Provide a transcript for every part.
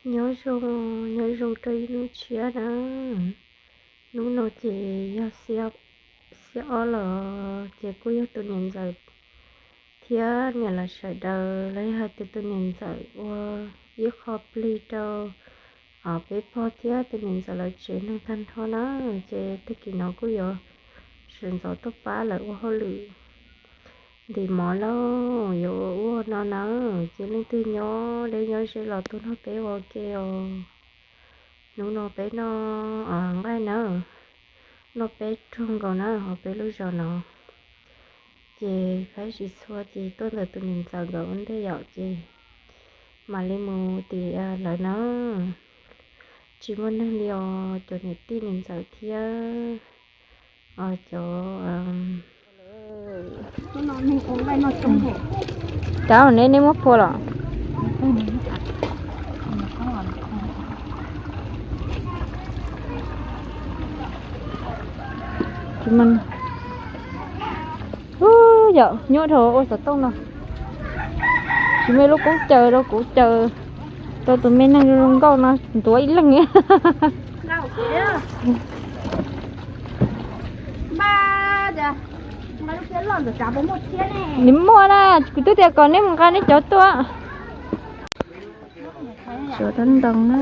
Nyob zoo, nyob zoo rau ib hnub tshiab na. Hnub no ces yog xiab ob los ces kuj yog tus niam ntxawm thiab niam lawv sawv daws los yog hais tias tus niam ntxawm ua ib qho plig rau peb pog thiab tus niam ntxawm lawv tsev neeg tag nrho na. Ces tag kis no kuj yuav sawv ntxov tuaj pab lawv ua hauj lwm ntim mov lauj, yuav ua ua no na. Ces leej twg nyob deb nyob ze los tuaj nrog peb ua ke os. Hnub no peb noj nqaij na, noj peb rooj nkaus na hauv peb lub zos no. Ces faib tsis txhua ces tuaj ntawm tus niam ntxawm nkawd ua ntej yom, ces mam li mus tim lawv na. Tsis muaj neeg li os, cov niam tij niam ntxawm thiab os cov Cov ne neb muab phua los? Yom, nyuaj dhau ua xov tooj no. Tsis muaj lub koob caws rau kuv caws rau tus me neeg zoo nkauj no ntuav ib leeg. Nws muaj na, kuv twb tias kom neb mus nqa neb cov tuaj. Tsuav tob ntoo na.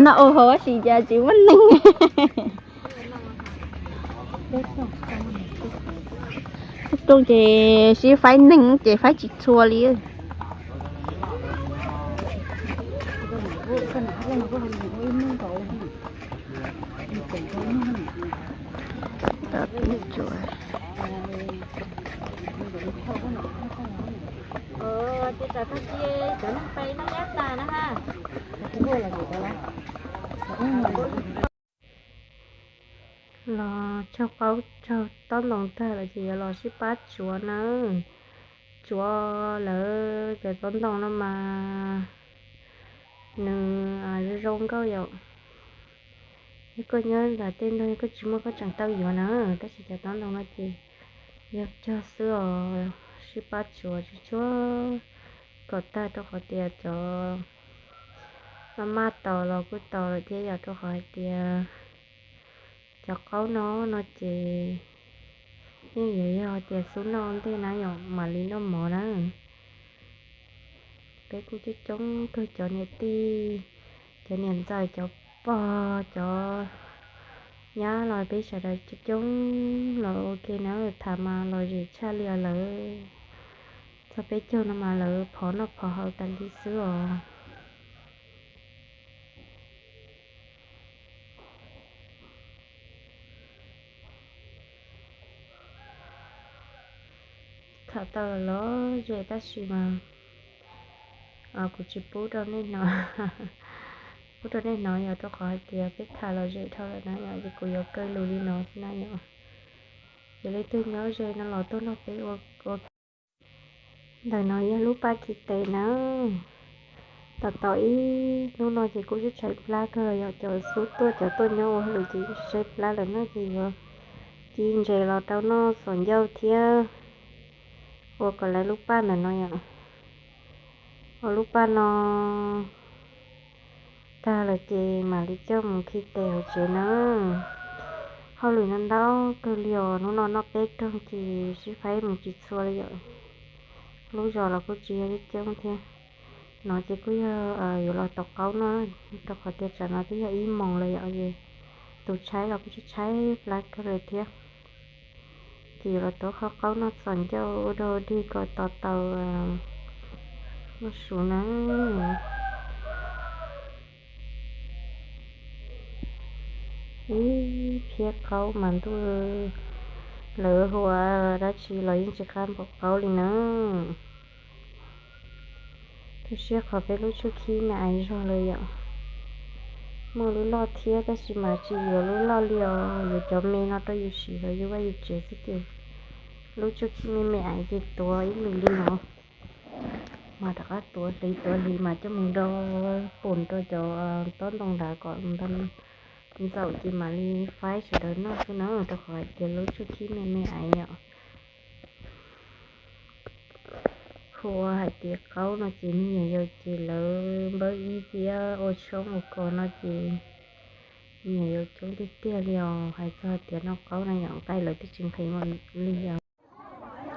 Noj ua hauv tab sis cas tsis muaj neeg. Rooj ces sib faib neeg ces faib tsis txhua li. Los tsaug qaub tsaug tob ntoo tag lawm ces yuav los sib pab tsuav na. Tsuav lawv cov tob ntoo no mas nws zoo zoo nkauj yom. Yog koj nyob nram tej ntug yog koj tsis muaj koj tseem tau yuav na, tab sis cov tob ntoo no ces yog cog xwb os, sib pab tsuav tsuav kom tag rau qhov tias cov maj maj tos los kuj tos lawm thiab yom, rau qhov hais tias cov qaub no no ces yeej yuav yog tias xub noj ntej na yom, mam li noj mov na. Peb kuj coob coob kawg, cov niam tij, cov niam ntxawm, cov pog, cov nyab los peb sawv daws coob coob los ua ke na, tham mas lom zem tshaj li os lawm. Txog peb caug no mas lawv phov noj phov haus tas li xwb os. Tham tau lom zem tab sis mas kuv tsis pub rau nej hnov, pub rau nej hnov yog rau qhov hais tias peb tham lom zem dhau lawm na yom, ces kuv yuav kaw lus li no xwb na yom. Ces leej twg nyob ze no los tuaj nrog peb ua. Ntawm no yog lub paj khi tes na. Tos tos ib hnub no ces kuj tshaib tshaib plab kawg los yog cov xub tuaj cov tuaj nyob ua hauj lwm ces tshaib plab lawm na ces yuav ci ntses los rau noj xom ncauj thiab ua kom lawv lub paj ntawm no yom. Ua lub paj no tag lawm ces mam li coj mus khi tes hauv tsev na. Hauj lwm no ntau kawg li os, hnub no noj peb rooj ces sib faib mus tsis txhua li yom. Lub zos los kuj tsis yog coob thiab. No ces kuj yog yuav los tov qaub no, rau qhov tias tsam no twb yog ib moos lawm yom, es tus tshaib los kuj tshaib tshaib plab kawg lawm thiab. Ces yuav los tuav qhov qaub noj txom ncauj ua dog dig kom tos tau noj su na. Ib phiab qaub mas ntuj, lawv hu ua dab tsi los yeej tsis qab npaum qaub li na. Tu siab qhov peb lub tshub khib me aiv zog lawm yom. Muaj lub loj thiab tab sis mas tsis yuav lub loj li os, yuav cov me no rau yus siv los yus vaj yus tsev xwb ces lub tshub khib me me aiv ces tuav ib lwm li no. Mas rov qab tuav hliv tuav hliv mas coj mus nro pum rau cov tob ntoo nrad kom ntau ntxaum ces mam li faib sawv daws noj xwb na, rau qhov hais tias lub tshuaj khib me me ais yom. Hu ua hais tias qaub no ces me nyuam yaus ces lawv npawb ib thiab ua tshoob ua kos no ces me nyuam yaus coob tiag tiag li os. Hais txog hais tias noj qaub no yom, nqaij lawv twb tsis nqhis li os.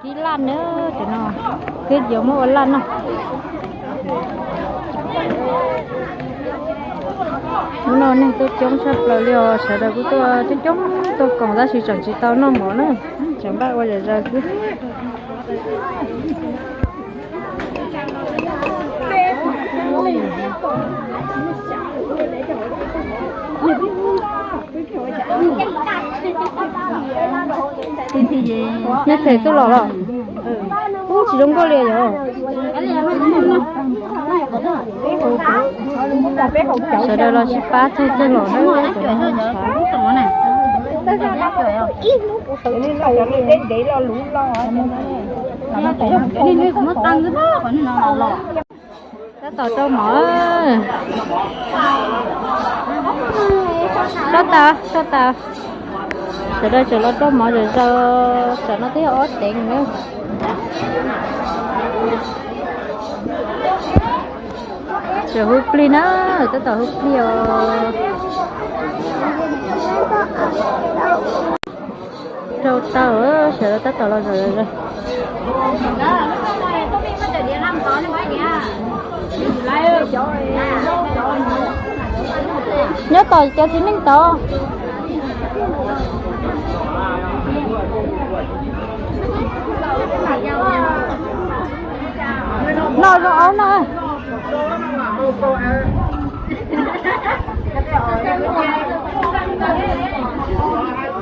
Kib laj na, cov no twb yuav muab ua laj no. Hnub no neeg tuaj coob tshaj plaws li os, sawv daws kuj tuaj coob coob tuaj koom tab sis tseem tsis tau noj mov na, tseem npaj ua zom zaws xwb. Nej them txuj lom los? Ub, tsis zoo nkauj li yog. Sawv daws los sib pab txhawj txhawj los na. Tab tom rau mov. Sab tas, sab tas. Sawv daws tseem los rau mov zom zaws, tsam no twb yog ob teev na. Tseem hu plig na, tab tom hu plig os. Rau tau, sawv daws tab tom los zom zaws. Nyob tom cov txiv neej tod. Noj zoo auv no.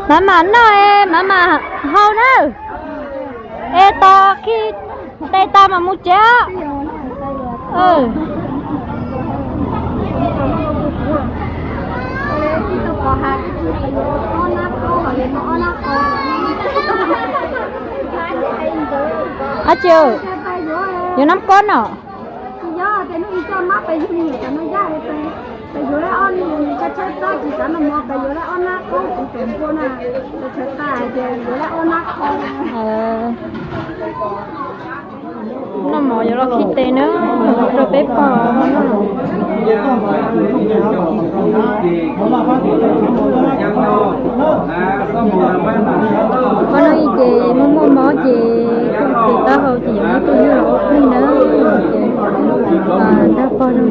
Maj mam noj es maj mam haus na. Es tos khi tes tas mam mus tsev. Ab tsi, yuav nab kob no. Noj mov yuav los khi tes na, rau peb pog noj. Ob hnub ib ces muaj muaj mob ces kuj tes taub hau ces yuav muab tuaj nyob los ua plig na, ces nrog pog zoo siab.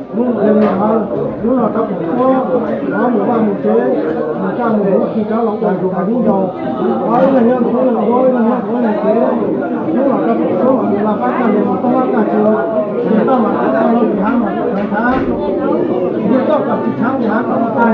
Hnub no rov pem suab, hnub no mus vaj mus tsev, mus kaj mus huv, tsis rov los ua yus qhov ib ncaus. Ib leeg nyob mus ua leej nruab, ib leeg nyob mus ua leej tsev. Hnub no rov pem suab mas mus laj fab tag nrho, mus toj fab tag tsuag, tsis tau mas tsis hav mas tsis txhob thav, tsis txhob kom tsis tshab tsis hav kom tag.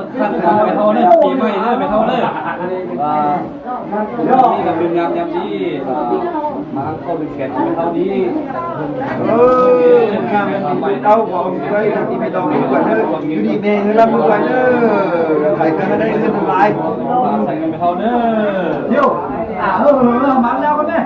Maiv thaj, maiv hau na, pim maiv na, maiv hau na. Ib yam li nyam nyam li, mas hau li kheev maiv hau li. Maiv hau na, maiv hau na. Yus li me hlab mus kais na, thaiv kawg na, hlab mus kais. Maiv hau na. Yus, a, maiv hlab ne.